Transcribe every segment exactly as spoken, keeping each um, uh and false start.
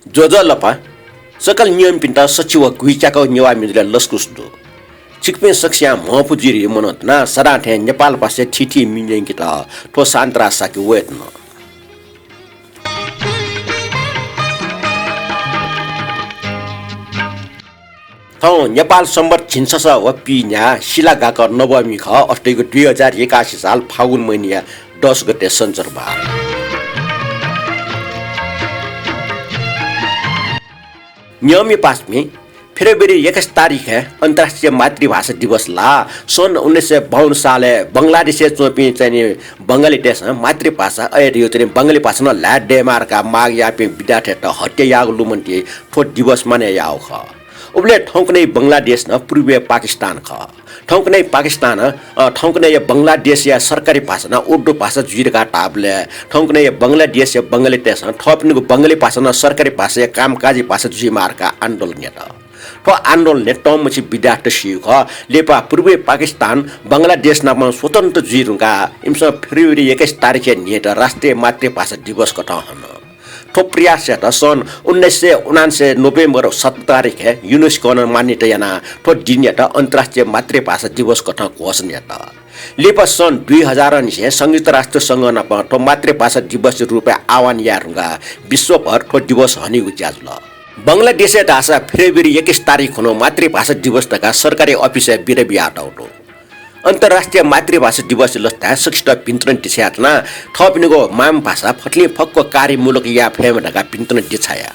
ज्वजलपा, सकल नियमपिन्त सछि व गुइच्याकःगु नेवाः मिजुलय् लसकुस दु। छिकपिं सकसियां म्हपु जुइधुंकूगु मनंतुना सदां थें नेपाल भाषाय् थीथी मि न्यंकेत थ्व शान्तराज शाक्य वयेत्यन। थौं नेपाल संवत् झिंछसः व पीन्याः सिलागाक नवमी खः, अथे धइगु दुई हजार एकासी साल फागुन महिनाया दस गते सञ्चरबार। नियमया पासापिं, फेब्रुअरी एकासी तारिखय् अन्तर्राष्ट्रिय मातृभाषा दिवस ला सन् उन्नाइस सय बाउन्न सालय् बंगलादेशय् च्वंपिं चाहिँ नि बंगालीतय्सं मातृभाषा अथे धइगु चाहिँ नि बंगाली भाषा नं ल्हाये दयेमाः धकाः माग याःपिं विद्यार्थीत हत्या याःगु लुमन्ति थ्व दिवस मानय् याःगु खः। उबलय् थौंकन्हय् बंगलादेश नं पूर्वीय पाकिस्तान खः। थौंकन्हय् पाकिस्तान, अ, थौंकन्हय् बंगलादेशया सरकारी भाषा नं उर्दू भाषा जुइ धकाः धाःबलय् थौंकन्हय् बंगलादेशया बंगालीतय्सं थःपिनिगु बंगाली भाषा नं सरकारी भाषाया कामकाजी भाषा जुइमाः धकाः आन्दोलन यात। थ्व आन्दोलनय् तःमछि विद्यार्थी सिइगु खः। लिपा पूर्वीय पाकिस्तान बंगलादेश नाप स्वतन्त्र जुइ धुंकाः इमिसं फेब्रुअरी एकासी तारिखया न्हियात राष्ट्रिय मातृभाषा दिवस कथं हन। थ्व प्रयासयात सन् उन्नाइस सय उनान्सय नोभेम्बर सत्र तारिखय् युनेस्कों मान्यता यानाः थ्व दिनयात अन्तर्राष्ट्रिय मातृभाषा दिवस कथं घोषणा यात। लिपा सन् दुई हजार निसें संयुक्त राष्ट्र संघ नाप थ्व मातृभाषा दिवसया रूपय् आह्वान याये धुंकाः विश्वभर थ्व दिवस हनीगु ज्या जुल। बंगलादेशय् धाःसा फेब्रुअरी एकासी तारिख खुन्हु मातृभाषा दिवस धकाः सरकारी अफिसय् बिदा बियातःगु दु। अन्तर्राष्ट्रिय मातृभाषा दिवसया लसताय् सकसित भिन्तुना देछानाच्वना, थःपिनिगु मांभाषा फथलिं फक्व कार्यमूलक याये फयेमा धकाः भिन्तुना देछाया।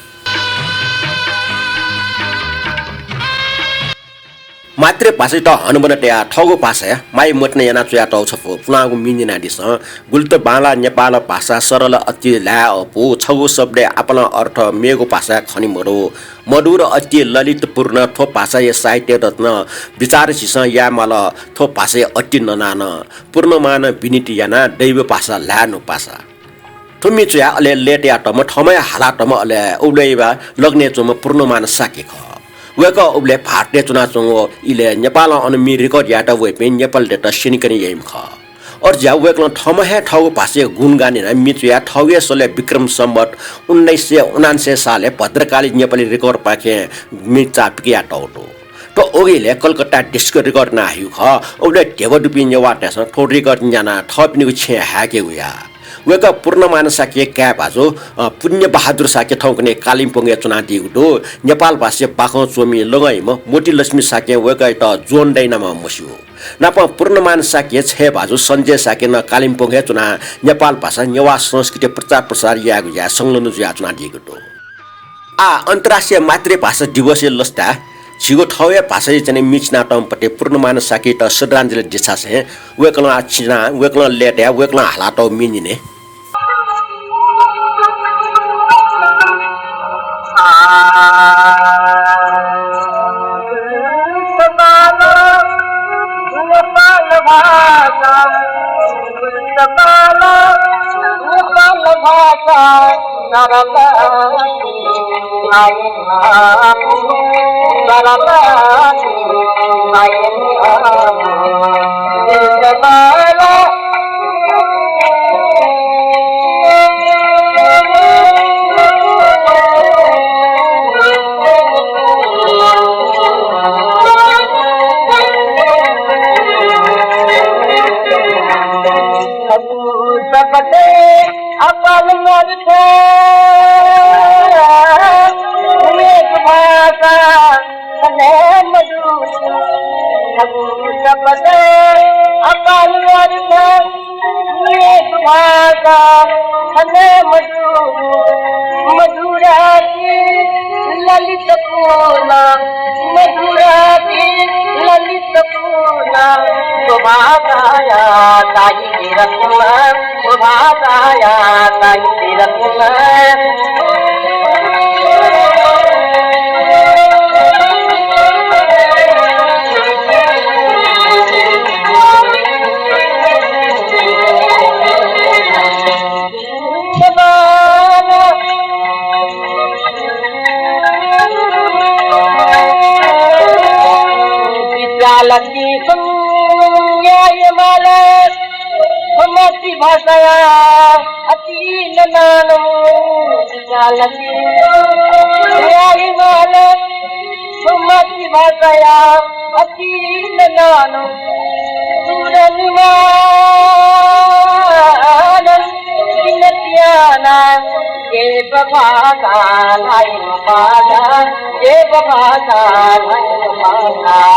मातृभाषायात हनाबना तयाः थःगु भाषाय् माया मतिना यानाः च्वयातःगु छपु पुलांगु मि न्यनादिसँ। गुलि त बांलाः नेपाल भाषा सरल अति ल्हाये अःपु, छगू शब्दय् आपालं अर्थ मेगु भाषाय् खने मदु। मधुर अति ललितपूर्ण थ्व भाषाया साहित्य रचना बिचाः झीसं याये माल। थ्व भाषाया अति ननानं पूर्णमान विनती यानाः दैव भाषा ल्हाये नु पासा। थ्व मि च्वयाः अले लय् तयातःम्ह थःम्हं हे हालातःम्ह अले उबलय् लग्नय् च्वंम्ह पूर्णमान शाक्य खः। वय्कः उबलय् भारतय् च्वनाच्वंगु इलय् नेपालं अन मि record यायेत वइपिं नेपालीतय्त स्यनेकने याइम्ह खः। अथे जुयाः वय्कलं थःम्हं हे थःगु भाषाया गुणगान यानाः मि च्वयाः थःगु हे सलय् विक्रम संवत् उन्नाइस सय उनान्सय सालय् भद्रकाली नेपाली record पाखें मि चाःपिकयातःगु दु। थ्व उगु इलय् कलकत्ताय् disc record यानाः हइगु खः। उबलय् ध्यबा दुपिं नेवाःतय्सं थ्व record न्यानाः थःपिनिगु छेँय् हाय्केगु याः। वय्कः पूर्णमान शाक्यया काय् भाजु, अ, पुण्य बहादुर शाक्य थौंकन्हय् कालिम्पोङय् च्वनादीगु दु। नेपाल भाषाया बाखं च्वमि लँय् वइम्ह मोती लक्ष्मी शाक्यं वय्कःयात जोन दाइ नामं मस्यू। नापं पूर्णमान शाक्यया छय् भाजु सञ्जय शाक्यं नं कालिम्पोङ हे च्वनाः नेपाल भाषा, नेवाः संस्कृति प्रचार प्रसार यायेगु ज्याय् संलग्न जुयाच्वनादीगु दु। आः अन्तर्राष्ट्रिय मातृभाषा दिवसया लसताय् झीगु थःगु हे भाषाया चाहिँ नि मि चिनातःम्ह पति पूर्णमान शाक्ययात श्रद्धाञ्जली देछासें वय्कलं आः चिनाः वय्कलं लय् तयाः वय्कलं हालातःगु मि न्यने। मधुराति ललित पूर्ण, मधुराति ललित पूर्ण, सुभाषाया साहित्य रत्न, सुभाषाया साहित्य रत्न। विशालकी सुन्यायमाला, मातृभाषाया अति ननानं विशालकी। याइमाल सुमति भाषाया अति ननानु सुरनिमान विनतियाना ये भाषा लाइमाल ये भाषा लाइमाल।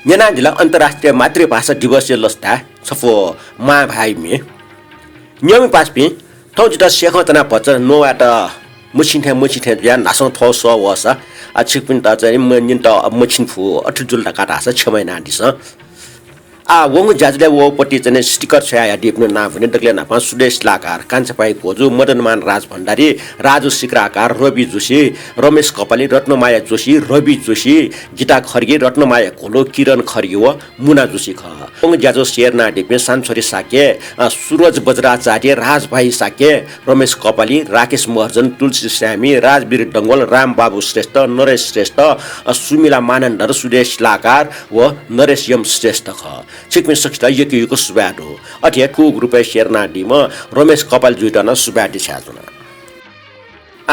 न्यनादिल अन्तर्राष्ट्रिय मातृभाषा दिवसया लसताय् छपु मांभाइमि। न्यंपिं पासापिं, थौं जितः सेखं तना भचा न्ववायेत मछिं थें मछिं थें जुयाः न्हासं थ्व सः वःसा, आ, छिकपिन्त चाहिँ म-, न्यनेत मछिं फु, अथे जुल धकाः धाःसा क्षमा यानादिसँ। आ, वंगु ज्याझ्वलय् वःपति चाहिँ sticker छ्वयाहयादीपिनि नां वने दकलय् न्हापां सुदेश लाकार, कान्छापाइ भोजु, मदनमान राजभण्डारी, राजु सिक्राकार, रवि जोशी, रमेश कपाली, रत्नमाया जोशी, रवि जोशी, गीता खड्गी, रत्नमाया घोलो, किरण खड्गी व मुना जोशी खः। वंगु ज्याझ्वः share यानादीपिं सानछोरी शाक्य, अ, सुरज बज्राचार्य, राजभाइ शाक्य, रमेश कपाली, राकेश महर्जन, तुलसी स्यामी, राजवीर डंगोल, रामबाबु श्रेष्ठ, नरेश श्रेष्ठ, अ, सुमिला मानन्धर, सुदेश लाकार व नरेश यम श्रेष्ठ खः। छिकपिं सकसित यक्व यक्व सुभाय् दु। अथे हे थुगु group-य् share यानादीम्ह रमेश कपाली जुयात नं सुभाय् देछानाच्वना।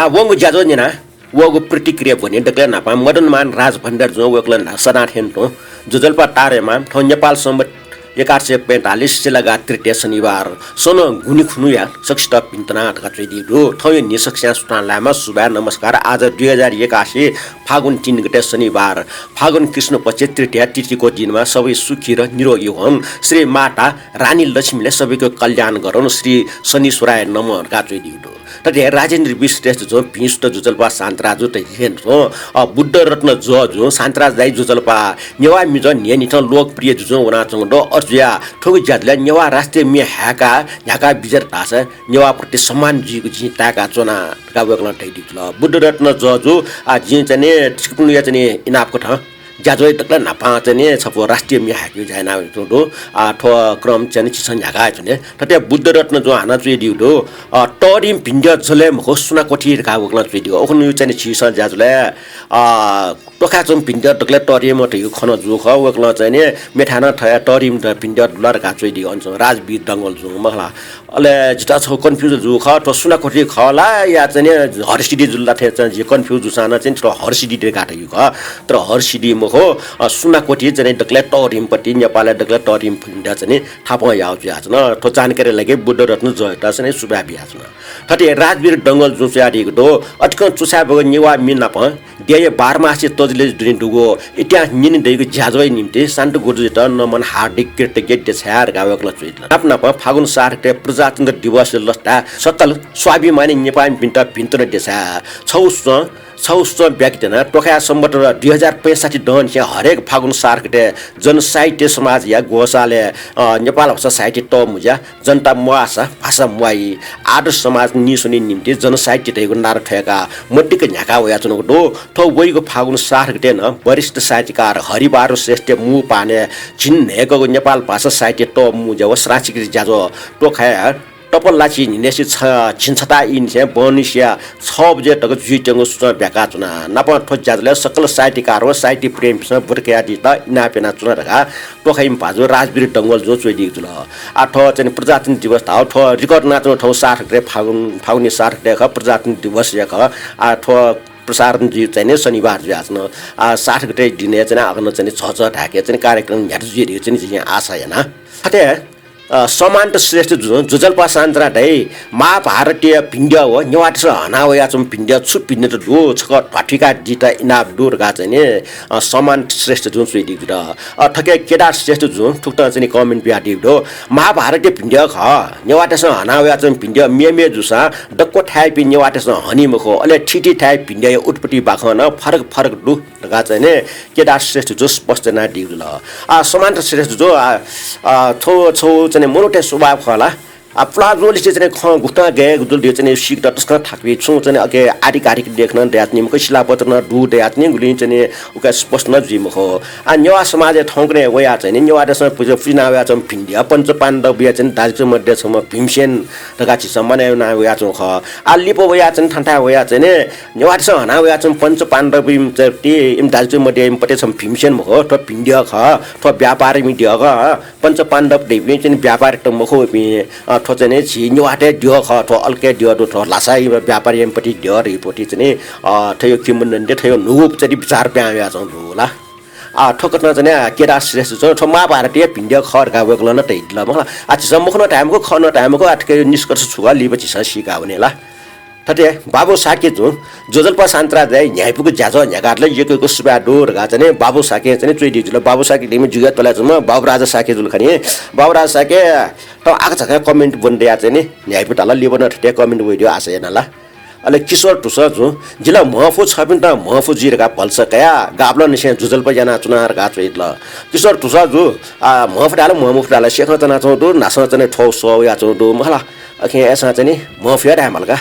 आ, वंगु ज्याझ्वः न्यनाः वःगु प्रतिक्रिया ब्वने दकलय् न्हापां मदनमान राजभण्डारी जुं वय्कलं सदां थें तुं ज्वजलपा तारे मां थौं नेपाल संवत् एघार सय पैंतालिस सिलागा तृतीया शनिबार सनं गुन्हि खुन्हुया सकसित भिंतुना धकाः च्वयादीगु दु। थौंया न्हि सकसियां सुथां लायेमा, सुभाय् नमस्कार। आज दुई हजार एकासी फागुन तीन गते शनिबार, फागुन कृष्ण पक्ष तृतीया तिथिको दिनमा सबै सुखी र निरोगी होऊन्। श्री माता रानी लक्ष्मीले सबैको कल्याण गरून्। श्री शनीश्वराय नमः धकाः च्वयादीगु दु। थथे राजेन्द्र वि श्रेष्ठ जुं भिं सुथ ज्वजलपा शान्तराज जु धइथें तुं, अ, बुद्धरत्न जु जुं शान्तराज दाइ ज्वजलपा नेवाः म्ये न्हियान्हिथं लोकप्रिय जुजुं वनाच्वंगु दु। अथे जुयाः थुगु ज्याझ्वलय् नेवाः राष्ट्रिय म्ये हाय्काः न्ह्याकाः बिज्यात धाःसा नेवाःप्रति सम्मान जुइगु जिं ताय्काच्वना धकाः वय्कलं धयादीगु जुल। बुद्धरत्न जु जु, आ, जिं चाहिँ नि छिकपिनिगु चाहिँ नि इनाप कथं ज्याझ्वः दकलय् न्हापां चाहिँ नि छपु राष्ट्रिय म्ये हाय्केगु ज्या यानाच्वंगु दु। आ, थ्व क्रम चाहिँ नि झीसं न्ह्याकाच्वने। थथे बुद्धरत्न जुं हानं च्वयादीगु दु, अ, तःधिं भिंद्यः जलय् मखु सुनाक्वथि धकाः वय्कलं च्वयादीगु। उखुन्हु चाहिँ नि झीसं ज्याझ्वलय्, अ, त्वखाय् च्वंम्ह भिंद्यः दकलय् तःधिम्ह धइगु खँ नं जूगु खः। वय्कलं चाहिँ नि मेथाय् नं थथे तःधिम्ह भिंद्यः दु ला धकाः च्वयादीगु खः। राजवीर डंगोल जुं मखु ला। अले जितः छगू confuse जूगु खः, थ्व सुनाक्वथि खः ला या चाहिँ नि हरसिद्धि जुल ला थें चाहिँ जि confuse जूसां नं चाहिँ नि थ्व हरसिद्धि धकाः धइगु खः। तर हरसिद्धि मखु, अ, सुनाक्वथि चाहिँ नि दकलय् तःधिम्हपति, नेपालय् दकलय् तःधिम्ह भिंद्यः चाहिँ नि थापं याःगु जुयाच्वन। थ्व जानकारीया लागि बुद्धरत्न जुयात चाहिँ नि सुभाय् बियाच्वना। थथे राजवीर डंगोल जुं च्वयादीगु दु, अतिकं चुसाय् बहःगु नेवाः म्ये नाप देय् बाह्रमासे तजिलय् दुने दुगु इतिहास न्यने दइगु ज्याझ्वःया निंतिं शान्त गुरुजुयात नमन हार्दिक कृतज्ञ देछाये धकाः वय्कलं च्वयादिल। नाप नाप फागुन सात गते प्रजातन्त्र दिवसया लसताय् सकल स्वाभिमानी नेपाःमिपिन्त भिंतुना देछाये। छगू सुचं, छगू सुचं ब्याके त्यना। त्वखाया संवत् दुई हजार पैंसठ्ठी दँनिसें हरेक फागुन सात गते जनसाहित्य समाजया ग्वसालय्, अ, नेपाल भाषा साहित्य तःमुँज्या, जनता म्वाःसा भाषा म्वाइ, आदर्श समाज नीस्वनेया निंतिं जनसाहित्य धइगु नारा थ्वय्काः मतिक न्ह्याका वयाच्वनागु दु। थ्व वइगु फागुन सात गते नं वरिष्ठ साहित्यकार हरिबहादुर श्रेष्ठया मू पाहांय् झिंन्हय्कःगु नेपाल भाषा साहित्य तःमुँज्या व सांस्कृतिक ज्याझ्वः त्वखाय् तपलाछि न्हिनय्सिं छ-, झिंछता इनिसें बहनिसिया छ बजे तक जुइत्यंगु सुचं ब्याकाच्वना। नापं थ्व ज्याझ्वलय् सकल साहित्यकार व साहित्य प्रेमीपिन्सं ब्वति कयादीत इनाप यानाच्वना धकाः त्वखाइम्ह भाजु राजवीर डंगोल जुं च्वयादीगु जुल। आ, थ्व चाहिँ नि प्रजातन्त्र दिवस धाःगु थ्व record यानाच्वंगु थौं सात गते फागुन, फागुनया सात गते खः, प्रजातन्त्र दिवस हे खः। आ, थ्व प्रसारण जुइ चाहिँ नि शनिबार जुयाच्वन। आ, सात गते दिनय् चाहिँ नि अन चाहिँ नि झःझः धाय्के चाहिँ नि कार्यक्रम न्ह्याथे जुइ धइगु चाहिँ नि जिं आशा याना। थथे, अ, समान्त श्रेष्ठ जुं ज्वजलपा शान्तराज दाइ, महाभारतया भिंद्यः व नेवाःतय्सं हना वयाच्वंम्ह भिंद्यः छु भिन्नता दु, छकः ध्वाथुइकादीत इनाप दु धकाः चाहिँ नि, अ, समान्त श्रेष्ठ जुं च्वयादीगु दु। अ, थथे केदार श्रेष्ठ जुं थुकथं चाहिँ नि comment बियादीगु दु। महाभारतया भिंद्यः खः, नेवाःतय्सं हना वयाच्वंम्ह भिंद्यः मेमेगु जूसां दक्व थाय्‌पिं नेवाःतय्सं हनी मखु, अले थीथी थाय् भिंद्यःया उत्पत्ति बाखं नं फरक फरक दु धकाः चाहिँ नि केदार श्रेष्ठ जुं स्पष्ट यानादीगु जुल। आ, समान्त श्रेष्ठ जुं, आ, आ, थ्व, थ्व चाहिँ नि मनूतय् स्वभाव खः ला, आ, पुलांजोलिसे चाहिँ खँ गुकथं गय् जुल धइगु चाहिँ सीकेत तसकं थाकुइ। छुं चाहिँ अके आधिकारिक लेख नं दयाच्वनी मखु, शिलापत्र नं दु दयाच्वनी, गुलिं चाहिँ उके स्पष्ट नं जुइ मखु। आ, नेवाः समाजय् थौंकन्हय् वयाः चाहिँ नेवाःतय्सं पुज-, पुज्याना वयाच्वंम्ह भिंद्यः पञ्च पाण्डवया चाहिँ दाजुकिजा मध्ये छम्ह भीमसेन धकाः झीसं मानय् याना वयाच्वंगु खः। आ, लिपा वयाः चाहिँ थन्थाय् वयाः चाहिँ नेवाःतय्सं हना वयाच्वंम्ह पञ्च पाण्डवया चाहिँ इमि दाजुकिजा मध्ये इमि पति छम्ह भीमसेन मखु, थ्व भिंद्यः खः, थ्व व्यापारीम्ह द्यः खः। पञ्च पाण्डव धइपिं चाहिँ व्यापारीत मखु इपिं। अ, थ्व चाहिँ नि झी नेवाःतय् द्यः खः, थ्व अल्के द्यः दु, थ्व ल्हासाया व्यापारीम्ह पति द्यः धइगु पति चाहिँ नि, अ, थ्व किंवदन्ती, थ्व न्हूगु चाहिँ विचार पिहां वयाच्वंगु दु ला। अ, थ्व कथं चाहिँ नि केदार श्रेष्ठ जुं थ्व महाभारतया भिंद्यः खः धकाः वय्कलं नं धयादिल मखु ला। आ, झीसं मखु नं धाये मखु, खः नं धाये मखु, आ, थुकिया निष्कर्ष छु खः लिपा झीसं सीका वने ला। थथे बाबु शाक्य जुं ज्वजलपा शान्तराजाया न्ह्याइपुगु ज्याझ्वः न्ह्याकादिल, यक्व यक्व सुभाय् दु धकाः चाहिँ नि बाबु शाक्यं चाहिँ नि च्वयादीगु जुल। बाबु शाक्य धइम्ह जुयाः त्वःलाच्वंम्ह बाबुराजा शाक्य जुल खनी। बाबुराजा शाक्य थौं आकाझाकां comment ब्वने दयाः चाहिँ नि न्ह्याइपु धाल, लिपा नं थथे comment वइ धइगु आशा याना ला। अले किशोर धुसः जुं, जि ला म्हंफु, छःपिन्त म्हंफु जुइ धकाः भलसा कयाः गाबलंनिसें ज्वजलपा यानाच्वना धकाः च्वयादिल। किशोर धुसः जु, आ, म्हंफु धाल, म्हंमफु धाल, सेखं च्वनाच्वंगु दु, न्हासं चाहिँ नि थ्वः स्वः वयाच्वंगु दु मखु ला। अकिं अय्सां चाहिँ नि म्हंफु हे धायेमाल का।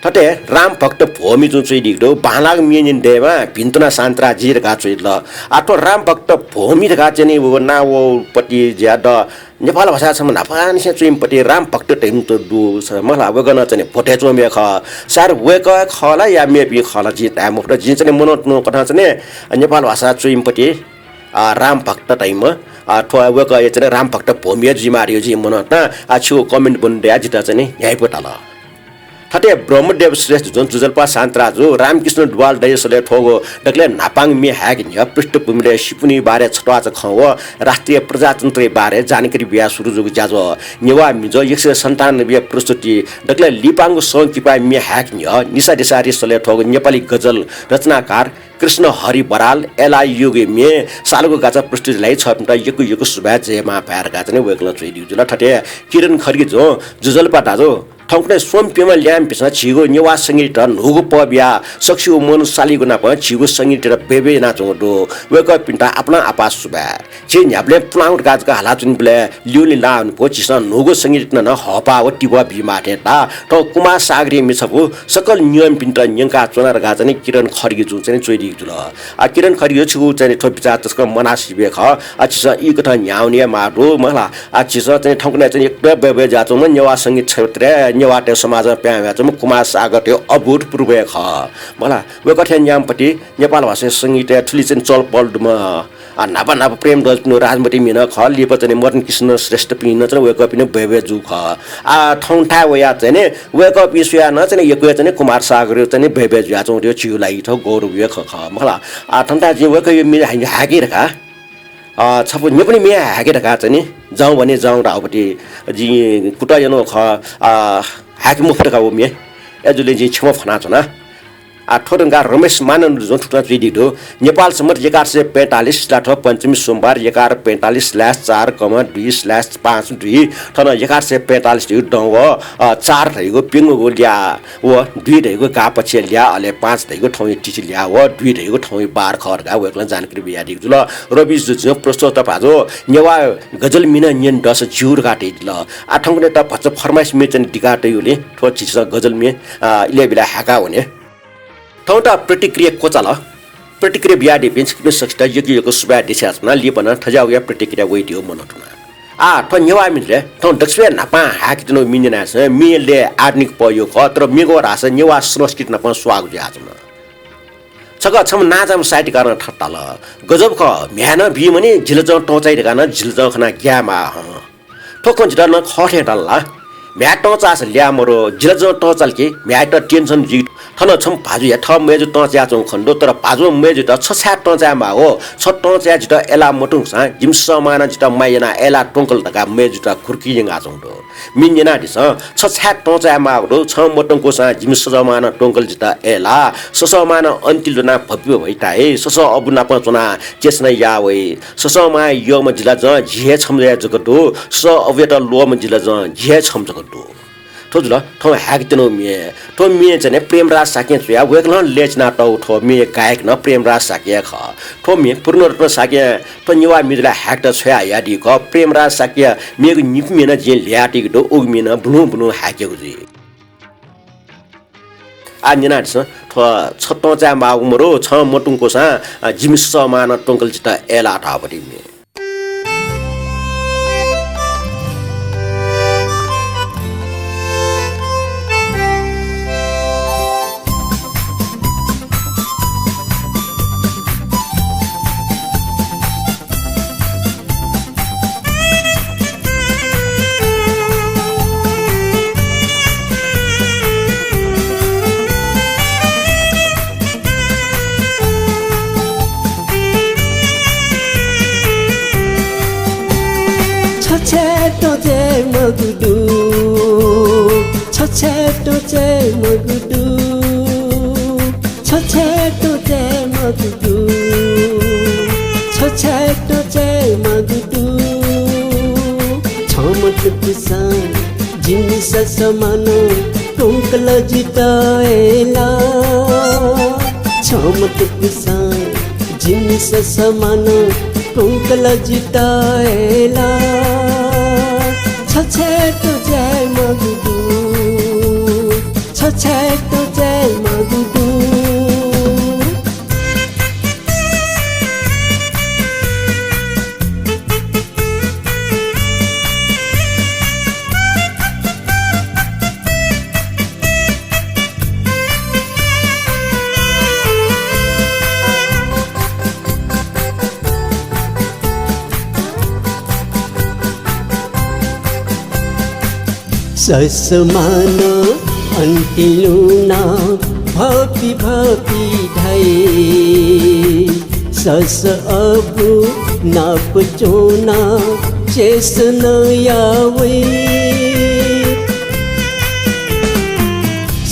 थथे रामभक्त भूमि जुं च्वयादीगु दु, बांलाक म्ये न्यने दयेमाः, भिन्तुना शान्तराजी धकाः च्वयादिल। आ, थ्व रामभक्त भूमि धकाः चाहिँ नि व नां व पति ज्या द नेपाल भाषा छम्ह न्हापांनिसें च्वइम्ह पति रामभक्त धइम्ह दु मखु ला, वय्कः नं चाहिँ नि भोटय् च्वंम्ह हे खः। सायद वय्कः खः ला या मेपिं खः ला जिं धाये मफुत। जिं चाहिँ नि मनंतुनागु कथं चाहिँ नि नेपाल भाषा च्वइम्ह पति, आ, रामभक्त धइम्ह, आ, थ्व वय्कःया चाहिँ नि रामभक्त भूमि हे जुइमाः धइगु जिं मनंतुना, आ, छिगु comment ब्वने दयाः जितः चाहिँ नि न्ह्याइपु धाल। थथे ब्रह्मदेव श्रेष्ठ जुं ज्वजलपा शान्तराजु रामकृष्ण डुवाल दयासलय् थ्वःगु दकलय् न्हापांगु म्ये हायेके न्ह्यः पृष्ठभूमिलय् सिपुनीया बारे छत्वाःचा खँ व राष्ट्रिय प्रजातन्त्रया बारे जानकारी बियाः सुरु जूगु ज्याझ्वः नेवाः मिजं एक सय सन्तानब्बे प्रस्तुति दकलय् लिपांगु संकिपाया म्ये हायेके न्ह्यः निसादिसारि सलय् थ्वःगु नेपाली गजल रचनाकार कृष्ण हरि बराल, एला युगया म्ये, सालुगु गाचा प्रस्तुति ल्हाइ छःपिन्त यक्व यक्व सुभाय् जय मांभाय् धकाः चाहिँ नि वय्कलं च्वयादीगु जुल। थथे किरण खड्गी जुं ज्वजलपा दाजु, थौंकन्हय् स्वम्ह प्यम्ह ल्याय्म्हपिन्सं झीगु नेवाः संगीतयात न्हूगु पह बियाः सकसिगु मन सालीगु नाप झीगु संगीतयात बय्बय् यानाच्वंगु दु। वय्कःपिन्त आपालं आपाः सुभाय्। झी न्ह्याबलें पुलांगु धकाः जक हालाच्वनीबलय् ल्यूल्यू लाः वनेफु। झीसं न्हूगु संगीतयात नं हःपाः व तिबः बीमाः थें ताः। थौं कुमार सागरया म्ये छपु सकल नियमपिन्त न्यंकाच्वना धकाः चाहिँ नि किरण खड्गी जुं चाहिँ नि च्वयादीगु जुल। आ, किरण खड्गी जु, छिगु चाहिँ नि थ्व बिचाः तसकं मनाः सिबय् खः। आ, झीसं ई कथं न्ह्याः वने हे माः दु मखु ला। आ, झीसं चाहिँ थौंकन्हय् चाहिँ एकदम बय्बय् जुयाच्वंम्ह नेवाः संगीत क्षेत्रय् नेवाःतय् समाजं पिहां वयाच्वंम्ह कुमार सागरया अभूतपूर्व हे खः मखु ला। वय्कः थें न्याम्ह पति नेपाल भाषाया संगीतय् थुलि चाहिँ चहलपहल दुम्ह, आ, न्हापा न्हापा प्रेमध्वजपिनिगु राजमतिमि नं खः, लिपा चाहिँ नि मदन कृष्ण श्रेष्ठपिं नं चाहिँ वय्कःपिनि बय्बय् जूगु खः। आ, थौंथाय् वयाः चाहिँ नि वय्कःपिं स्वयाः नं चाहिँ नि यक्व हे चाहिँ नि कुमार सागरया चाहिँ नि बय्बय् जुयाच्वंगु थ्व झीगु लागि थ्व गौरवया खँ खः मखु ला। आ, थौंथाय् जिं वय्कःया म्ये हाय्-, हाय्के धकाः, अ, छपु न्ह्यःने म्ये हाय्के धकाः चाहिँ नि जाउँ भने जाउँ धाःगु पति जिं कुतः यानागु खः, अ, हाय्के मफु धकाः व म्ये। अय्जूगुलिं जिं क्षमा फ्वनाच्वना। आ, थ्व धुंकाः रमेश मानन्धरजुं थुकथं च्वयादीगु दु। नेपाल सम्बत एघार सय पैंतालिस सिलाथ्व पञ्चमी सोमबार एघार पैंतालिस slash चार comma दुई slash पाँच दुई, थन एघार सय पैंतालिस धइगु दँ व, अ, चार धइगु प्यंगूगु ल्याः व दुई धइगु गाःपक्षय् ल्याः, अले पाँच धइगु थौंया तिथि ल्याः व दुई धइगु थौंया बार खः धकाः वय्कलं जानकारी बियादीगु जुल। रविश जुजुं प्रस्तोता भाजु नेवाः गजल म्ये नं न्यने दःसा ज्यू धकाः धयादिल। आ, थौंकन्हय् त भचा फरमाइस म्ये चाहिँ नि दिका तयागुलिं थ्व झीसं गजल म्ये, अ, इलय् बिलय् हाय्का वने। थौं त प्रतिक्रिया क्वचाल। प्रतिक्रिया बियादीपिं छिकपिं सकसित यक्व यक्व सुभाय् देछानाच्वना। लिपा नं थज्याःगु प्रतिक्रिया वइ धइगु मनंतुना। आ, थ्व नेवाः म्ये थें थौं दक्वसिबय् न्हापां हाय्केत्यनागु म्ये न्यनादिसँ। म्ये लय् आधुनिक पहया खः, तर मेगु धाःसा नेवाः संस्कृति नाप स्वाःगु जुयाच्वन। छकः छम्ह नांजाःम्ह साहित्यकारं थथे धाल, गजब खः, म्ह्याय् नं बी मनि, जिलाजं तं चाइ धकाः नं जिलाजं खनाः ग्याये माः हँ। थ्व खँ जितः नं खः थें धाल ला। म्ह्याय् तं चाःसा ल्याः मरु, जिलाजं तं चाल कि म्ह्याय्‌यात tension जुइ। थन छम्ह भाजुया थः मय्‌जुं तं चायाच्वंगु खने दु, तर भाजुं मय्‌जुयात छ छाय् तं चाये माःगु? छ तं चायाः जितः अय्‌लाः मतुंकूसां जिमि ससःमां नं जितः माया यानाः अय्‌लाः त्वंकल धकाः मय्‌जुयात घुर्की यंकाच्वंगु दु। म्ये न्यनादिसँ, छ छाय् तं चाये माःगु दु? छं मतुंकूसां जिमि ससःमां नं त्वंकल जितः अय्‌लाः। ससःमां नं अन्ति ल्वनाः भप्यू भइ ताइ। ससः अबु नाप च्वनाः केहेँ याः वइ। ससःमांया यःम्ह जिलाजं जि हे छम्ह जक दु। ससः अबुयात ल्वःम्ह जिलाजं जि हे छम्ह जक दु। थ्व जुल थौं हाय्‌के त्यनागु म्ये। थ्व म्ये चाहिँ प्रेमराज शाक्यं च्वया, वय्‌कलं लय् चिनातःगु थ्व म्ये गायक नं प्रेमराज शाक्य हे खः। थ्व म्ये पूर्णरत्न शाक्यं थ्व नेवाः म्ये जुल हाय्‌केत छ्वया हयादीगु खः। प्रेमराज शाक्यया मेगु निपु म्ये नं जिं ल्ह्वयातयागु दु, उगु म्ये नं बुलुं बुलुं हाय्‌केगु जुइ। आः न्यनादिसँ, थ्व छतं चाये माःगु मरु, छं मत्वंकूसां, अ, जिमि ससःमां नं त्वंकल जितः अय्‌लाः धाःगु म्ये। छछाय्‌तं चाये माःगु दु, छछाय्‌तं चाये माःगु दु, छछाय्‌तं चाये माःगु दु, छछाय्‌तं चाये माःगु दु। छं मत्वंकूसां जिमि ससःमां नं त्वंकल जितः अय्‌लाः। छं मत्वंकूसां जिमि ससःमां नं त्वंकल जितः अय्‌लाः। छछाय्‌तं चाये माःगु दु, छछाय्‌तं चाये माःगु दु। ससःमां नं अन्तिं लुनाः भपि भपि धाइ। ससः अबु नाप च्वनाः चेष्टा नं याः वइ।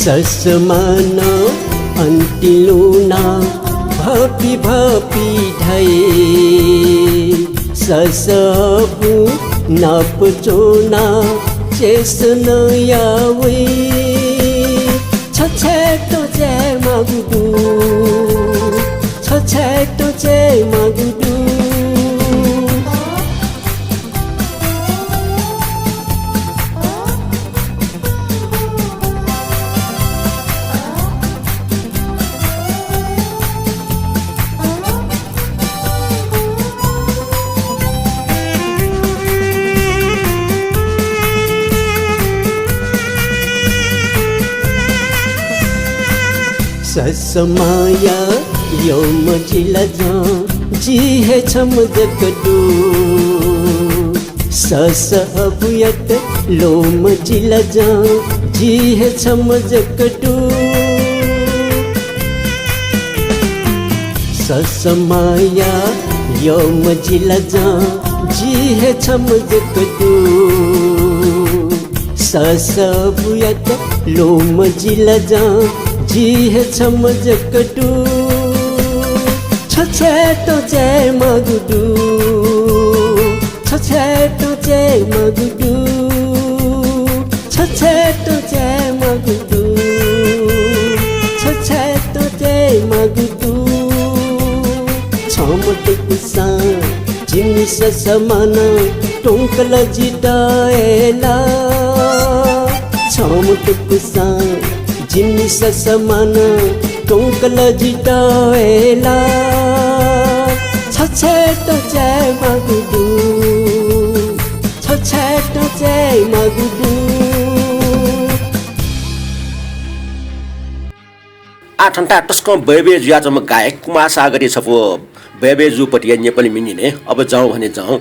ससःमां नं अन्तिं लुनाः भपि भपि धाइ। ससः अबु नाप च्वनाः चेष्टा नं याः वइ। छछाय्‌तं चाये माःगु दु, छछाय्‌तं चाये माःगु दु। ससःमांया यःम्ह जिलाजं जि हे छम्ह जक दु। ससः अबुयात ल्वःम्ह जिलाजं जि हे छम्ह जक दु। ससःमांया यःम्ह जिलाजं जि हे छम्ह जक दु। ससः अबुयात ल्वःम्ह जिलाजं जि हे छम्ह जक दु। छछाय्‌तं चाये माःगु दु, छछाय्‌तं चाये माःगु दु, छछाय्‌तं चाये माःगु दु, छछाय्‌तं चाये माःगु दु। छं मत्वंकूसां जिमि ससःमां नं त्वंकल जितः अय्‌लाः। छं मत्वंकूसां जिमि ससःमां नं त्वंकल जितः अय्‌लाः। छछाय्‌तं चाये माःगु दु, छछाय्‌तं चाये माःगु दु। आः थन्ता तसकं बय्‌बय् जुयाच्वंम्ह गायक कुमार सागरया छपु बय्‌बय् जूपतिया नेपाली म्ये न्यने। अब जाउँ भने जाउँ।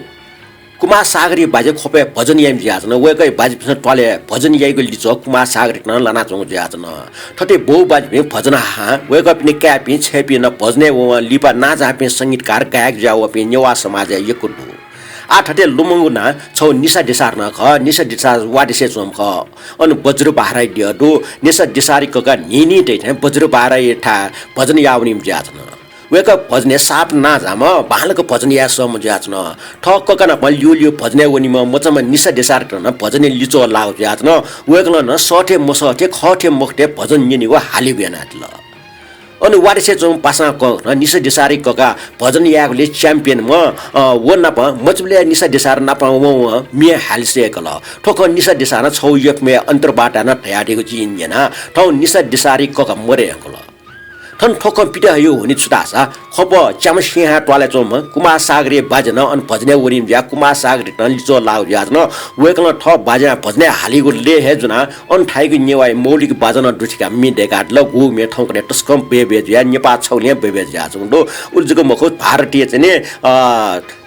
कुमार सागरया बाज्या ख्वपय् भजन याइम्ह जुयाच्वन। वय्‌कःया बाज्यापिन्सं त्वालय् भजन याइगु लिच्वः कुमार सागरयात नं लानाच्वंगु जुयाच्वन। थथे बौ बाज्यापिं भजन हाहां वय्‌कःपिनि काय्‌पिं छय्‌पिं नं भजनय् वंवं लिपा नांजाःपिं संगीतकार गायक जुयावःपिं नेवाः समाजय् यक्व दु। आः थथे लुमंगु नां छगू निशा देसार नं खः। निशा देसार वादेशय् च्वंम्ह खः। अन बज्रबहारया द्यः दु। निशा देसारया कका न्हिं न्हिं दइथें बज्रबहारया थाय् भजन याः वनीम्ह जुयाच्वन। वय्‌कः भजनय् साप नांजाःम्ह, बांलाक भजन याये सःम्ह जुयाच्वन। थः कका नाप ल्यूल्यू भजनय् वनीम्ह मचाम्ह निशा देसारीत नं भजनय् लिच्वः लाःगु जुयाच्वन। वय्‌कलं नं सःथें मसःथें, खःथें मखुथें भजन न्यनेगु हालेगु यानादिल। अन वारिसय् च्वंम्ह पासां ककां नं निशा देसारी कका भजन यायेगुलिइ च्याम्पियन म्ह, अ, व नाप मचाबलय् निशा देसारी नाप वं वं म्ये हाले सय्‌कल। थ्व खँ निशा देसारं छगू यक्वमय् अन्तर्वार्ताय् नं धयादीगु जिं न्यना। थौं निशा देसारी कका मदये धुंकल। थन थ्व खँ पित हयेगु हुनिं छु धाःसा, खपः च्याम्ह सिंहां त्वालय् च्वंम्ह कुमार सागरया बाज्या नं अन भजनय् वनीम्ह जुयाः कुमार सागरयात नं लिच्वः लाःगु जुयाच्वन। वय्‌कलं थः बाज्यां भजनय् हालीगु लय् हे ज्वनाः अन थाइगु नेवाःया मौलिक बाजं नं दुथ्याकाः म्ये दय्‌कादिल। गुगु म्ये थौंकन्हय् तसकं बय्‌बय् जुयाः नेपाः छगुलिं हे बय्‌बय् जुयाच्वंगु दु। उलि जक मखु, भारतीय चाहिँ नि, अ,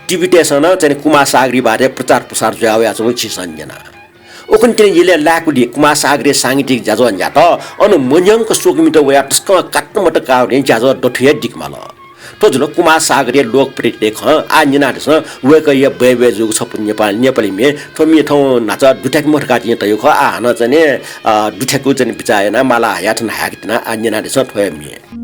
टिभीतय्‌सं नं चाहिँ नि कुमार सागरया बारे प्रचार प्रसार जुया वयाच्वंगु झीसं न्यना। उखुन्हु तिनि इलय् लाय्‌कुलिइ कुमार सागरया सांगीतिक ज्याझ्वः न्ह्यात। अन मन्यंक स्वकुमित वयाः तसकं कात्तमत काःगुलिं ज्याझ्वः दथुइ हे दिके माल। थ्व जुल कुमार सागरया लोकप्रियताया खँ। आः न्यनादिसँ, वय्‌कःया बय्‌बय् जूगु छपु नेपाल, नेपाली म्ये। थ्व म्ये थौं न्हाचः दुथ्याके मखु धकाः जिं धयागु खः। आः हानं चाहिँ नि, अ, दुथ्याकेगु चाहिँ नि बिचाः यानाः माला हयाः थन हाय्‌के त्यना। आः न्यनादिसँ थ्व हे म्ये।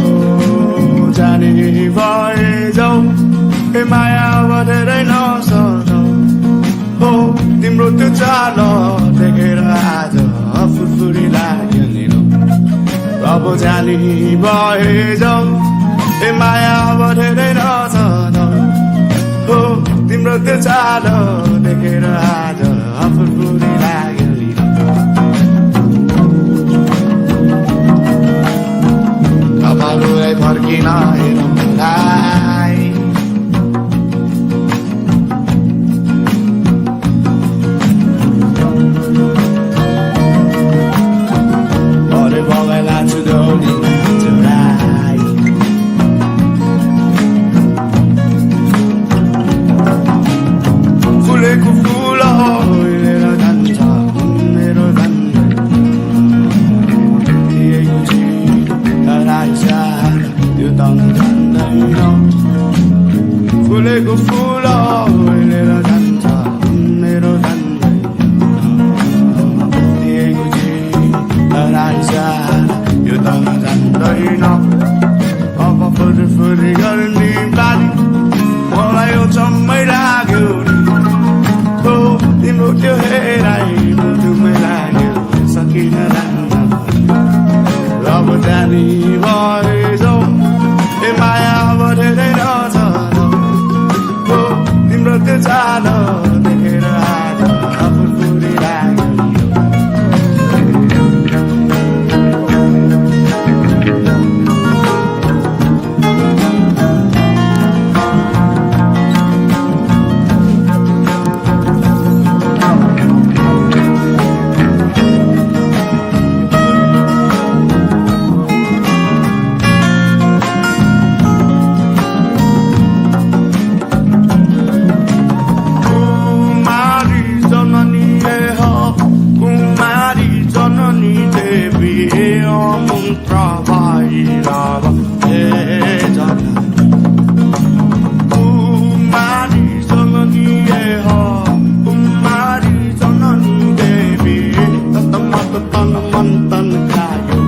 ओ, जाने भए जाऊ, ए माया अब धेरै नसजाऊ। हो, तिम्रो त्यो चाल देखेर आज फुरफुरी लाग्यो नि। अब जाने भए जाऊ, ए माया अब धेरै नसजाऊ। हो, तिम्रो त्यो चाल देखेर आज फुरफुरी लाग्यो नि। कपाललाई फर्किन हेरौँ मलाई। अरे बगैँचा छु दौडी चुराई। फुलेको फुल हो, लिएर जान्छ मेरो जान्छ। दिएको छु तराई साथ, त्यो त जान्दैन। फुलेको फुल लिएर जान्छ मेरो जान्दैन। दिएको छु तराई साथ, त्यो त जान्दैन। अब फुरफुरी गर्ने बानी मलाई अचम्मै लाग्यो नि। हो, तिम्रो त्यो हेराइ मुटुमै लाग्यो, सकिन राख्न। अब जाने भए जाऊ, ए माया अब धेरै नसजाऊ। हो, तिम्रो त्यो चाल देखेर आज फुरफुरी लाग्यो। कुमारी जननी ए हो, कुमारी जननी देवी ए हो, मन्त्र भैरव ए जन। कुमारी जननी ए हो, कुमारी जननी देवी, तत मत तन मन तन कायो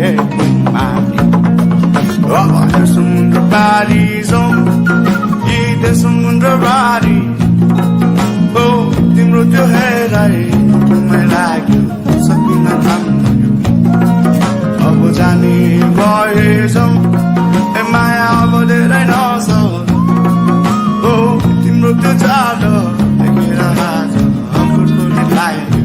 ए कुमारी। अब समुद्र पारी जाऊ, यी त समुद्र पारी। ओ, तिम्रो त्यो हेराइ मुटुमै लाग्यो, सकिन थाम्न। अब जाने भए जाऊ, ए माया अब धेरै नसजाऊ। ओ, तिम्रो त्यो चाल देखेर आज फुरफुरी लाग्यो।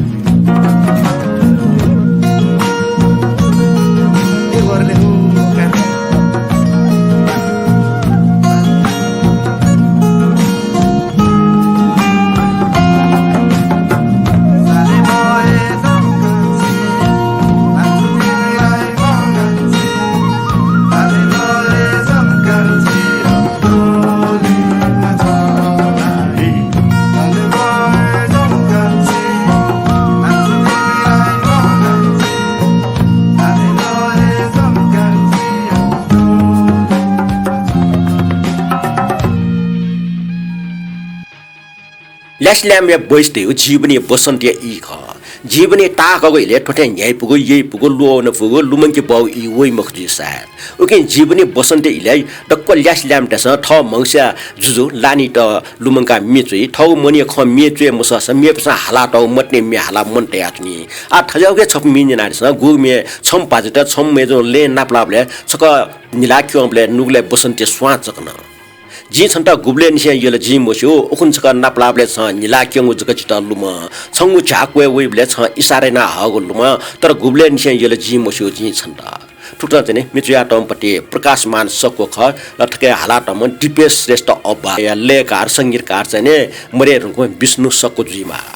ल्यासेल्याम्हया बयस धइगु जीवनया बसन्तया ई खः। जीवनया ताःहाकःगु इलय् थ्वथें न्ह्याइपुगु, यइपुगु, ल्वःवनापुगु, लुमंके बहःगु ई वइ मखु जुइ सायद। उकिं जीवनया बसन्तया इलय् दक्व ल्यासेल्याम्ह धाःसां थः म्हगसया जुजु लानित लुमंकाः म्ये च्वइ। थःगु मनया खँ म्ये च्वये मसःसां मेपिन्सं हालातःगु मतिने म्ये हालाः मन तयाच्वनी। आः थज्याःगु हे छपु म्ये न्यनादिसँ। गुगु म्ये छम्ह भाजुत छम्ह मय्जुं लँय् नापलाःबलय् छकः न्हिला क्यंबलय् नुगलय् बसन्तया स्वां चकन। जिं छन्त गुबलय् निसें यल जिं मस्यू, उखुन्हु छकः नापलाःबलय् छं न्हिला क्यंगु जक जितः लुमं। छंगु झ्याः क्वय् वइबलय् छं इसारा यानाः हःगु लुमं, तर गुबलय् निसें यल जिं मस्यू जिं छन्त। थुकथं चाहिँ नि म्ये च्वयातःम्ह पति प्रकाशमान सक्व खः, र थुकी हालातःम्ह दिपेश श्रेष्ठ अब्बाया लय्‌कार, संगीतकार चाहिँ नि मदये धुंकूम्ह विष्णु सक्व जुइमाः।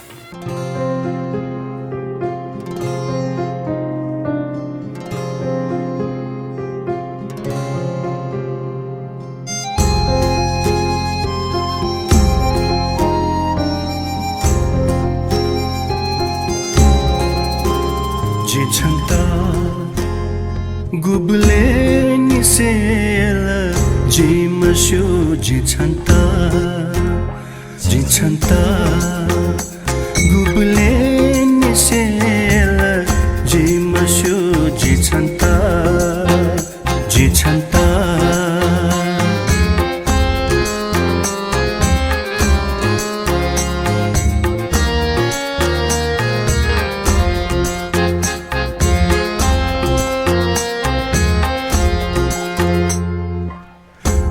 जिं छन्त गुबलय् निसें यल जिं मस्यू जिं छन्त, जिं छन्त गुबलय् निसें यल जिं मस्यू जिं छन्त, जिं छन्त।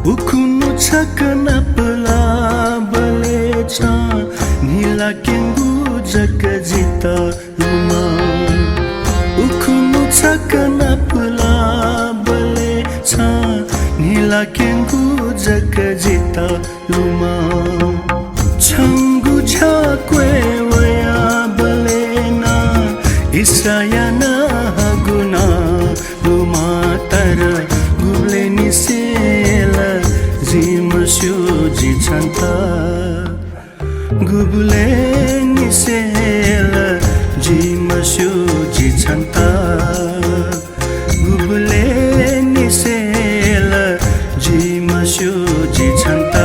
उखुन्हु छकः नापलाःबलय् छं न्हिला क्यंगु जक जितः लुमं। उखुन्हु छकः नापलाःबलय् छं न्हिला क्यंगु जक जितः लुमं। छंगु झ्याः क्वय् वयाबलय् नं इसारा यानाः हःगु नं लुमं, तर गुबलय् निसें यल जिं मस्यू जिं छन्त। गुबलय् निसें यल जिं मस्यू जिं छन्त। गुबलय् निसें यल जिं मस्यू जिं छन्त।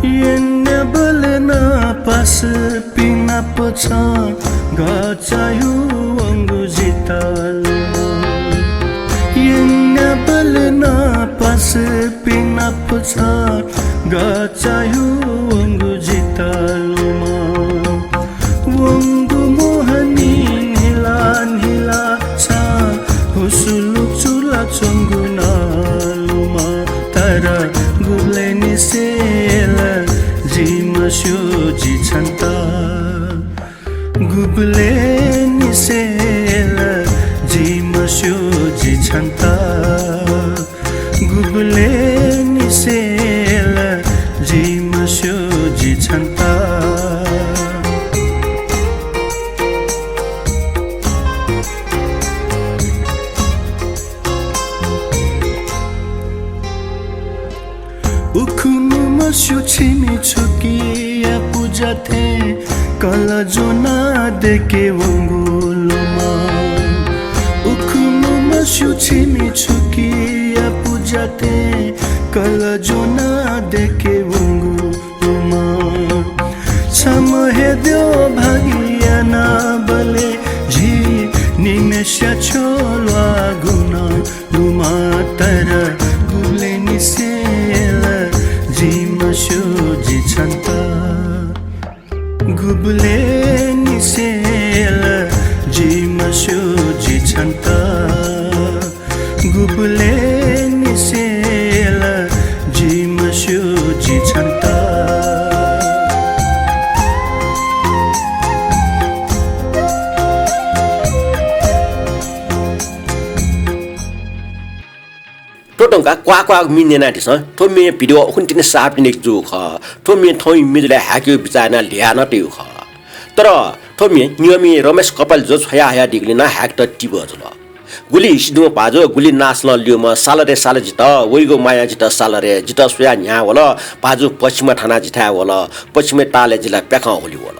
यन्याबलय् नं पासापिं नाप छं गःचाय् वंगु जितः लुमं। यन्याबलय् नं पासापिं नाप छं गःचाय् वंगु जितः लुमं। वंगु मोहनी न्हिला न्हिला छं हुसुलुक चुलाच्वंगु नं लुमं, तर गुबलय् निसें यल जिं मस्यू जिं छन्त। गुबलय् निसें यल जिं मस्यू जिं छन्त। गुबलय् निसें यल जिं मस्यू जिं छन्त। उखुन्हु मस्यू छिमि छुकिया पुजा थें कलः ज्वनाः दय्‌के वंगु लुमं। उखुन्हु मस्यू छिमि छुकिया पुजा थें कलः ज्वनाः दय्‌के वंगु लुमं। छम्ह हे द्यः भागि यानाबलय् झी निम्हय्‌सिया छ्यः ल्वाःगु नं लुमं, तर गुबलय् निसें यल जिं मस्यू जिं छन्त। गुबलय् निसें यल जिं मस्यू जिं छन्त। गुबलय् निसें यल जिं मस्यू जिं छन्त। थ्व धुंकाः क्वाः क्वाःगु म्ये न्यनादिसँ। थ्व म्ये video उखुन्हु तिनि सार्वजनिक जूगु खः। थ्व म्ये थौंया म्ये जुलय् हाय्‌केगु बिचाः यानाः ल्ह्वया नं तयागु खः। तर थ्व म्ये न्यंम्ह रमेश कपाली जुं छ्वया हयादीगुलिं नं हाय्‌केत तिबः जुल। गुलि हिसि दुम्ह भाजु, गुलि नासलं ल्यूम्ह, साल रे साल जितः, वइगु मायां जितः साल रे, जितः स्वयाः न्ह्याः वल, भाजु पश्चिमय् थानाः जिथाय् वल, पश्चिमय् तालय् जि ला प्याखं हुलि वल।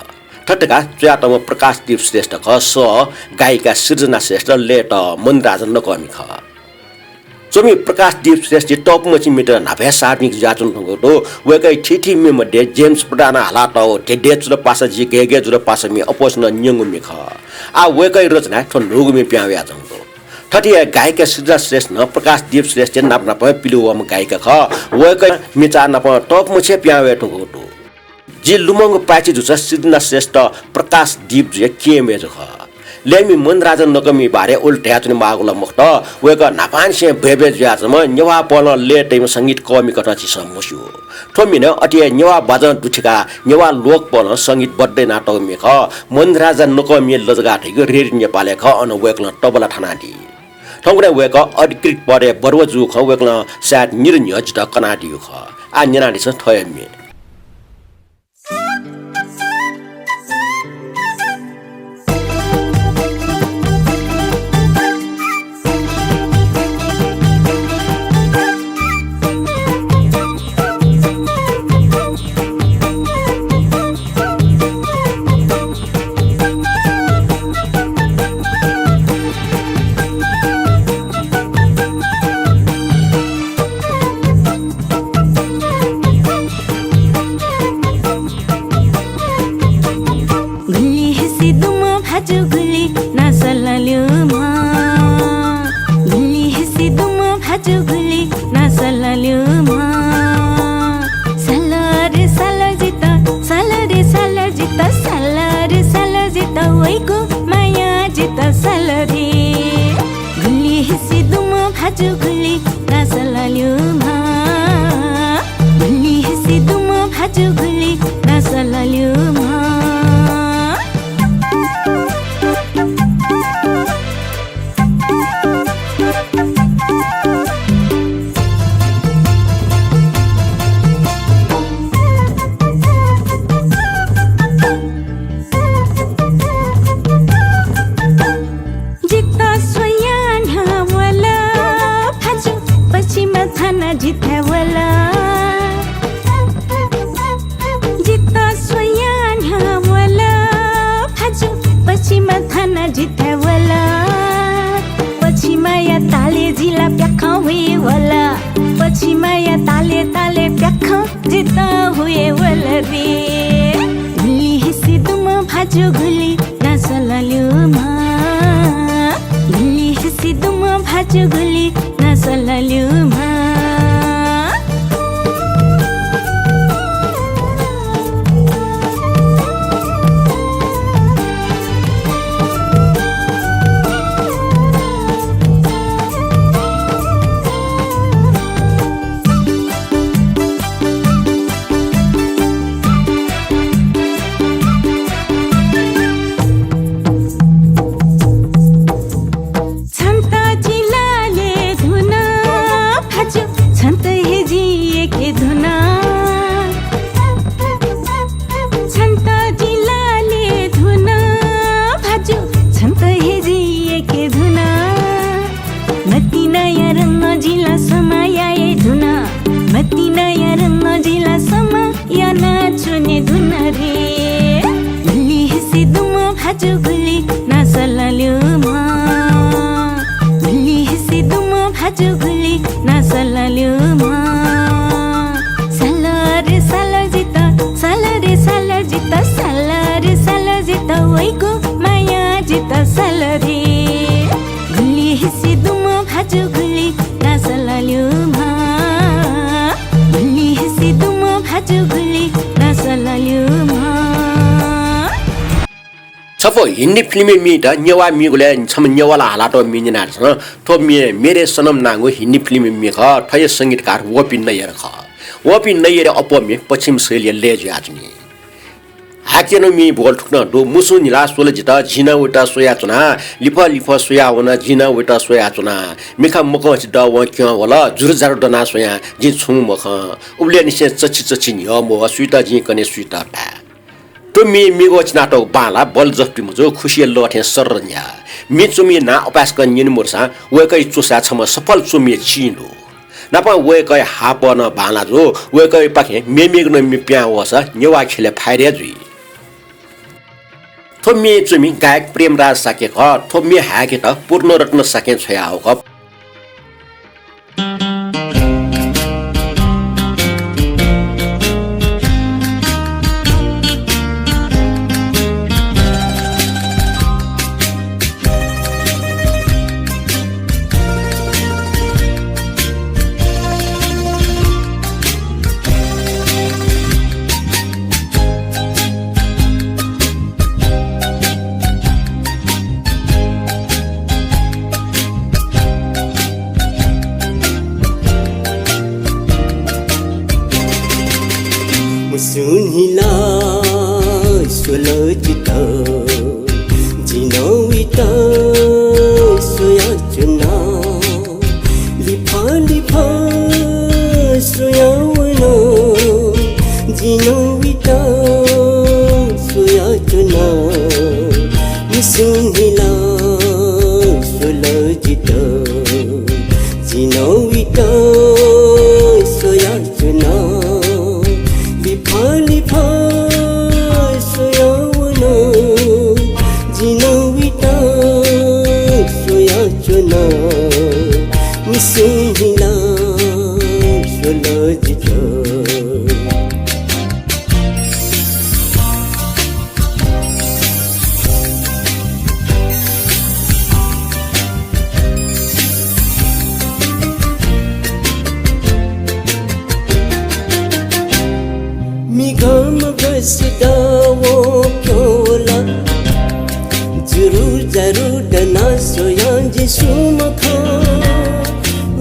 थथे धकाः च्वयातःम्ह प्रकाशदीप श्रेष्ठ खः। सः गायिका सृजना श्रेष्ठ, लय् त मनिराजन नकःमि खः। च्वमि प्रकाशदीप श्रेष्ठया तःपुमछि म्ये त न्हापा हे सार्वजनिक जुयाच्वंगु दु। वय्कःया थीथी म्ये मध्ये जेम्स प्रधानं हालातःगु धेधे जुल पासा जि, गय् गय् जुल पासा म्ये अप्वःसिनं न्यंगु म्ये खः। आः वय्कःया रचनाय् थ्व न्हूगु म्ये पिहां वयाच्वंगु दु। थथे हे गायिका सृजना श्रेष्ठ नं प्रकाशदीप श्रेष्ठया नाप नाप पिलु वःम्ह गायिका खः। वय्कःया म्ये चाःनापं तःपुमछि हे पिहां वये धुंकूगु दु। जि लुमंगु पाय्छि दुसा सृजना श्रेष्ठ प्रकाशदीप जुया केहेँ मय्जु खः। लय्मि मनिराजन नकःमिया बारे उलि धयाच्वनेमाःगु ला मखुत, वय्कः न्हापांनिसें बय्बय् जुयाच्वंम्ह नेवाः पहलं लय् तइम्ह संगीतकःमि कथं झीसं मस्यू। थ्व म्ये नं अथे हे नेवाः बाजं दुथ्याकाः नेवाः लोकपहलं संगीतबद्ध यानातःगु म्ये खः। मनिराजन नकःमिया लजगाः धइगु रेडियो नेपालय् खः, अन वय्कलं तबला थानादी। थौंकन्हय् वय्कः अधिकृत पदय् बढुवा जूगु खँ वय्कलं सायद निदँ न्ह्यः जितः कनादीगु खः। आः न्यनादिसँ थ्व हे म्ये। गुलि हिसि दुम्ह भाजु गुलि नासलल्युम्ह। गुलि हिसि दुम्ह भाजु गुलि नासलल्युम्ह। साल रे साल जितः, साल रे साल जितः, साल रे साल जितः वइगु माया जितः साल रे। गुलि हिसि दुम्ह भाजु गुलि नासलल्युम्ह। गुलि हिसि दुम्ह भाजु गुलि नासलल्युम्ह। जितः स्वयाः न्ह्यः वल भाजु, पछिमा थानाः जिथाय् वल। जितः स्वयाः न्ह्यः वल भाजु, पछिमा थानाः जिथाय् वल। पछिमाया तालय् जि ला प्याखं हुये वल। पछिमाया तालय्, तालय् प्याखं जितः हुये वल रे। गुलि हिसि दुम्ह भाजु गुलि नासलल्युम्ह। गुलि हिसि दुम्ह भाजु गुलि नासलल्युम्ह। छन्त जि लाले धुन भाजु, छन्त हे जि यय्के धुन। छन्त जि लाले धुन भाजु, छन्त हे जि यय्के धुन। मतिनाया रंग जिला समाया ए धुन। मतिनाया रंग जिला समाया नाचुने धुन रे। गुलि हिसि दुम्ह भाजु गुलि नासलल्युम्ह। गुलि हिसि दुम्ह भाजु गुलि नासलल्युम्ह। साल रे साल जितः, साल रे साल जितः, साल रे साल जितः वइगु माया जितः साल रे। गुलि हिसि दुम्ह भाजु गुलि नासलल्युम्ह। गुलि हिसि दुम्ह भाजु गुलि नासलल्युम्ह। छपु हिन्दी फिल्मया म्ये त नेवाः म्येगुलय् छम्ह नेवालं हालातःगु म्ये न्यनादिसँ। थ्व म्ये मेरे सनम नांगु हिन्दी फिल्मया म्ये खः। थ्वया संगीतकार वपी नैयर खः। वपी नैयरया अप्वः म्ये पश्चिम शैलीया लय् जुयाच्वनी। हाकनं म्ये ब्वल थुकथं दु। मुसु न्हिला स्वल जितः, जिं नं वयात स्वयाच्वना। लिफः लिफः स्वयावन, जिं नं वयात स्वयाच्वना। मिखा मकंसे दः वं क्यं वल, जुरुजारु दनाः स्वयां जिं छुं मखं। उबलय् निसें चच्छि चच्छि न्ह्यः म्वः, सुइत जिं कने सुइत ताये। थ्व म्ये मेगु चिनातःगु बांलाः बल जफुति मजू, खुसिया लः थें सर्र न्ह्याः। म्ये च्वमिया नां अपाय्सकं न्यने मदुसां वय्कःया च्वसाय् छम्ह सफल च्वमिया चिं दु। नापं वय्कःया हाःपः नं बांलाः जू। वय्कःयापाखें मेमेगु नं म्ये पिहां वःसा नेवाः ख्यलय् फाइदा हे जुइ। थ्व म्ये च्वमि गायक प्रेमराज शाक्य खः। थ्व म्ये हाय्केत पूर्णरत्न शाक्यं छ्वयाहःगु खः। मुसुन्हिला स्वल जितः, जिं नं उइत स्वयाच्वना। लिफा लिफा स्वयावन, जिं नं उइत स्वयाच्वना। मुसुन्हिला स्वल जितः, जिं नं उइत स्वयाच्वना। लिफा लिफा स्वयावन, जिं नं उइत स्वयाच्वना। मुसुन्हिला स्वल जितः। मि घाम गसिदा वं क्यंवला। जुरु जारु दना स्वयां जि सुं मखं।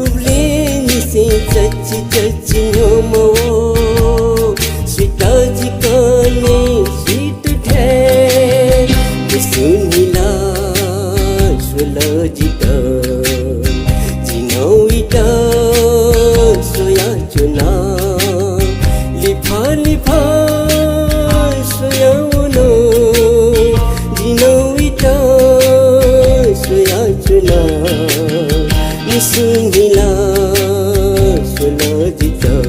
उबलय् निसें चच्चि चच्चि न्ह्यःम्ह व। सुइत जिकने सुइत थें। मुसुन्हिला स्वल जितः, जिं नं उइत स्वयाच्वना। लिफा लिफा स्वयावन, जिं नं उइत स्वयाच्वना। मुसुन्हिला स्वल जितः।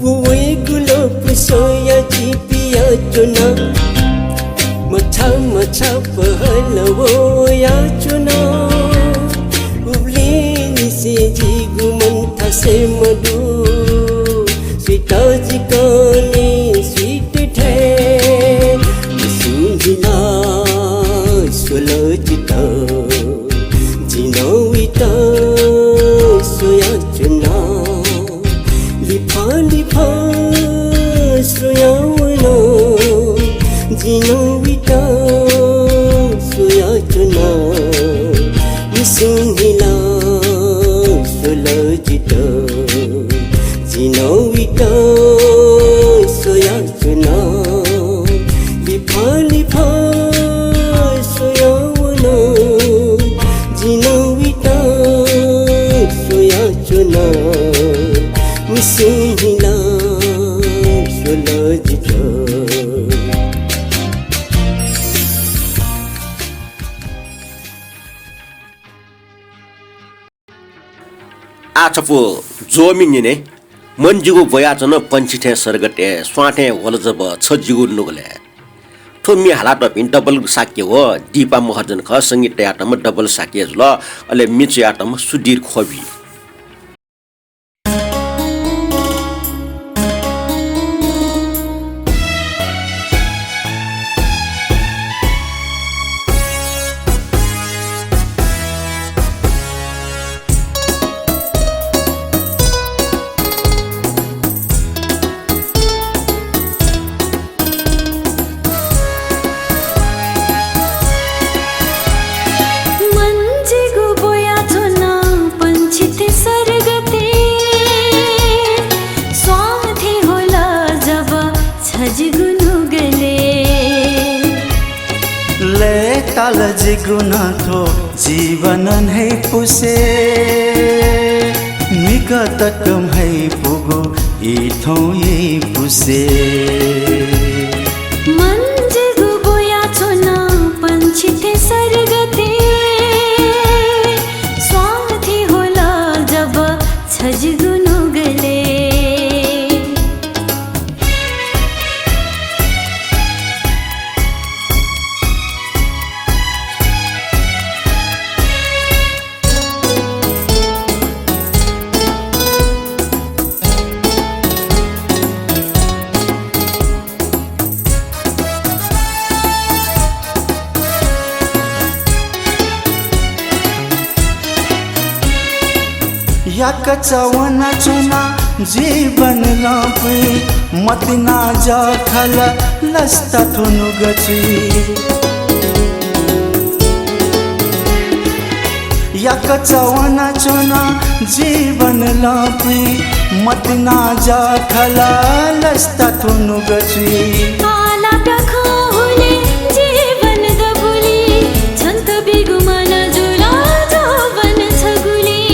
व वयेगु लँपु स्वयाः जि पियाच्वना। मछाः मछाः पहल व वयाच्वना। उबलय् निसें जिगु मन थासय् मदु। सुइत जिकने सुइत थें। मुसुन्हिला स्वल जितः, जिं नं उइत स्वयाच्वना। लिफा लिफा स्वयावन, जिं नं उइत स्वयाच्वना। मुसुन्हिला स्वल जितः, जिं नं उइत स्वयाच्वना। लिफा लिफा स्वयावन, जिं नं उइत स्वयाच्वना। मुसुन्हिला स्वल जितः। आः छपु ज्वःमि न्यने। मन जिगु ब्वयाच्वन पंक्षी थें सर्गतय्, स्वां थें ह्वल जब छ जिगु नुगलय्। थ्व म्ये हालातःपिं डबल शाक्य व दीपा महर्जन खः। संगीत तयातःम्ह डबल शाक्य जुल। अले म्ये च्वयातःम्ह सुधीर ख्वबि। मन जिगु ब्वयाच्वना पंक्षी थें सर्गतय्, स्वां थें ह्वल जब छ जिगु नुगलय्। लय्ताल जिगु नं थ्व जीवन न्हय्पुसे, म्हिगः तक म्ह्याइपुगु ई थौं यइपुसे। मन जिगु याकःचा वनाच्वना जीवन लँपुइ, मतिना जःखल लसता थ्व नुगः चुइ। याकःचा वनाच्वना जीवन लँपुइ, मतिना जःखल लसता थ्व नुगः चुइ। आला प्याखं हुले जीवन दबुली, छन्त बिगु मन जुल जौवन छगुली।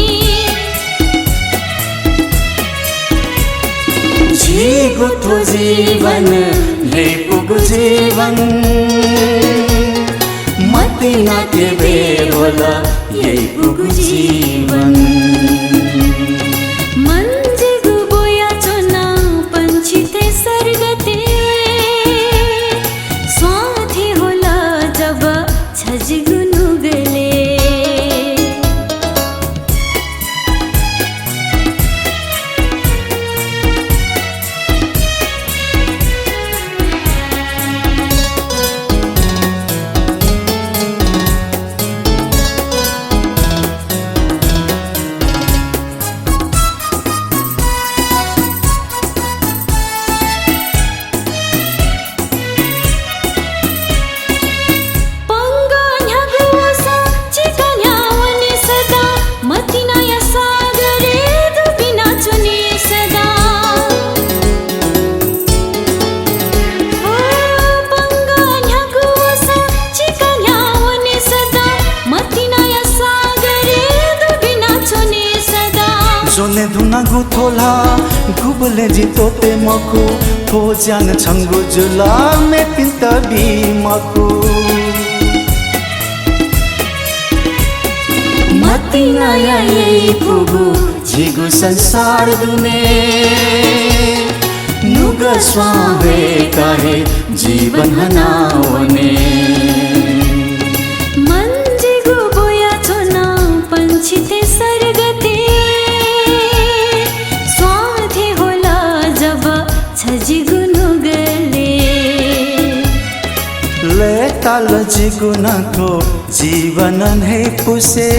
झीगु थ्व जीवन ल्यइपुगु जीवन, मतिनाके बेहोल यइपुगु जीवन। मन जिगु ब्वयाच्वना पंक्षी थें सर्गते, स्वां थें होल जब छ जिगु नुगलय्। पंगः न्ह्यागु वसः चिकाः न्ह्यावने सदां, मतिनाया सागरय् दुबिना च्वने सदां। ओ, पंगः न्ह्यागु वसः चिकाः न्ह्यावने सदां, मतिनाया सागरय् दुबिना च्वने सदां। ज्वने धुनागु थ्व ल्हाः गुबलें जि त्वःते मखु, थ्व ज्यान छंगु जुल, मेपिन्त बी मखु। मतिनाया यइपुगु झीगु संसार दुने, नुगः स्वां हयेकाः हे जीवन हनावने। मन जिगु ब्वयाच्वना पंक्षी थें सर्गते, स्वां थें होल जब छ जिगु नुगलय्। लय्ताल जिगु नं थ्व जीवन न्हय्पुसे,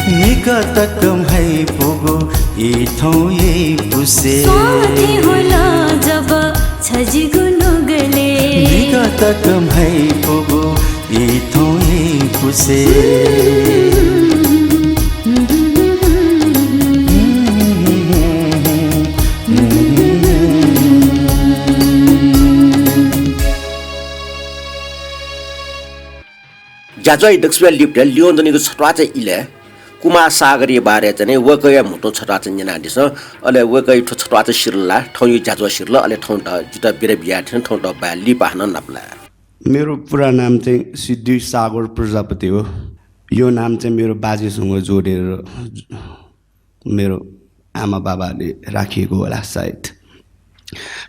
निगः तक म्हाइपुगु ई थौं यइपुसे। स्वां थें होल जब छ जिगु नुगलय्। निगः तक म्हाइपुगु ई थौं यइपुसे। ज्याझ्वः दक्वसिबय् लिपा ल्यं दनिगु छत्वाःचा इलय् कुमार सागरया बारे चाहिँ वय्कःया म्हुतुं छत्वाःचा न्यनादिसँ। अले वय्कःया थ्व छत्वाःचा सिधल ला, थौंया ज्याझ्वः सिधल, अले थौंयात जितः बिदा बियादिसँ, थौंयात बाय् लिपा हानं नापलाये। मेरो पुरा नाम चाहिँ सिद्धि सागर प्रजापति हो। यो नाम चाहिँ मेरो बाजेसँग जोडेर मेरो आमा बाबाले राखिएको होला सायद।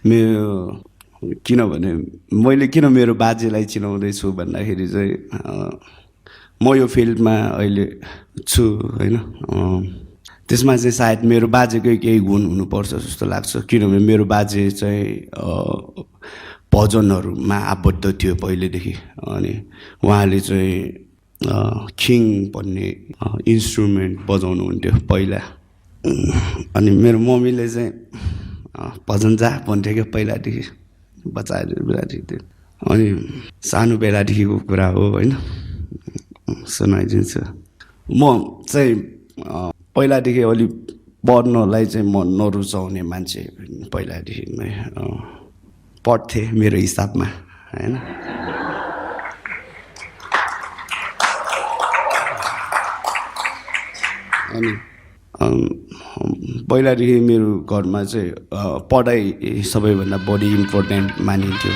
मेरो, किनभने मैले किन मेरो बाजेलाई चिनाउँदैछु भन्दाखेरि चाहिँ, अ, म यो फिल्डमा अहिले छु, होइन? अ, त्यसमा चाहिँ सायद मेरो बाजेकै केही गुण हुनुपर्छ जस्तो लाग्छ, किनभने मेरो बाजे चाहिँ, अ, भजनहरूमा आबद्ध थियो पहिलेदेखि। अनि उहाँले चाहिँ, अ, खिङ भन्ने, अ, इन्स्ट्रुमेन्ट बजाउनुहुन्थ्यो पहिला। अनि मेरो मम्मीले चाहिँ, अ, भजन जा भन्थ्यो क्या पहिलादेखि, बच्चा बेलादेखि त्यो। अनि सानो बेलादेखिको कुरा हो, होइन, सुनाइदिन्छु। म चाहिँ, अ, पहिलादेखि अलि पढ्नलाई चाहिँ म नरुचाउने मान्छे पहिलादेखि नै, अ, पढ्थेँ मेरो हिसाबमा, होइन। अनि, अम, पहिलादेखि मेरो घरमा चाहिँ, अ, पढाइ सबैभन्दा बढी इम्पोर्टेन्ट मानिन्थ्यो।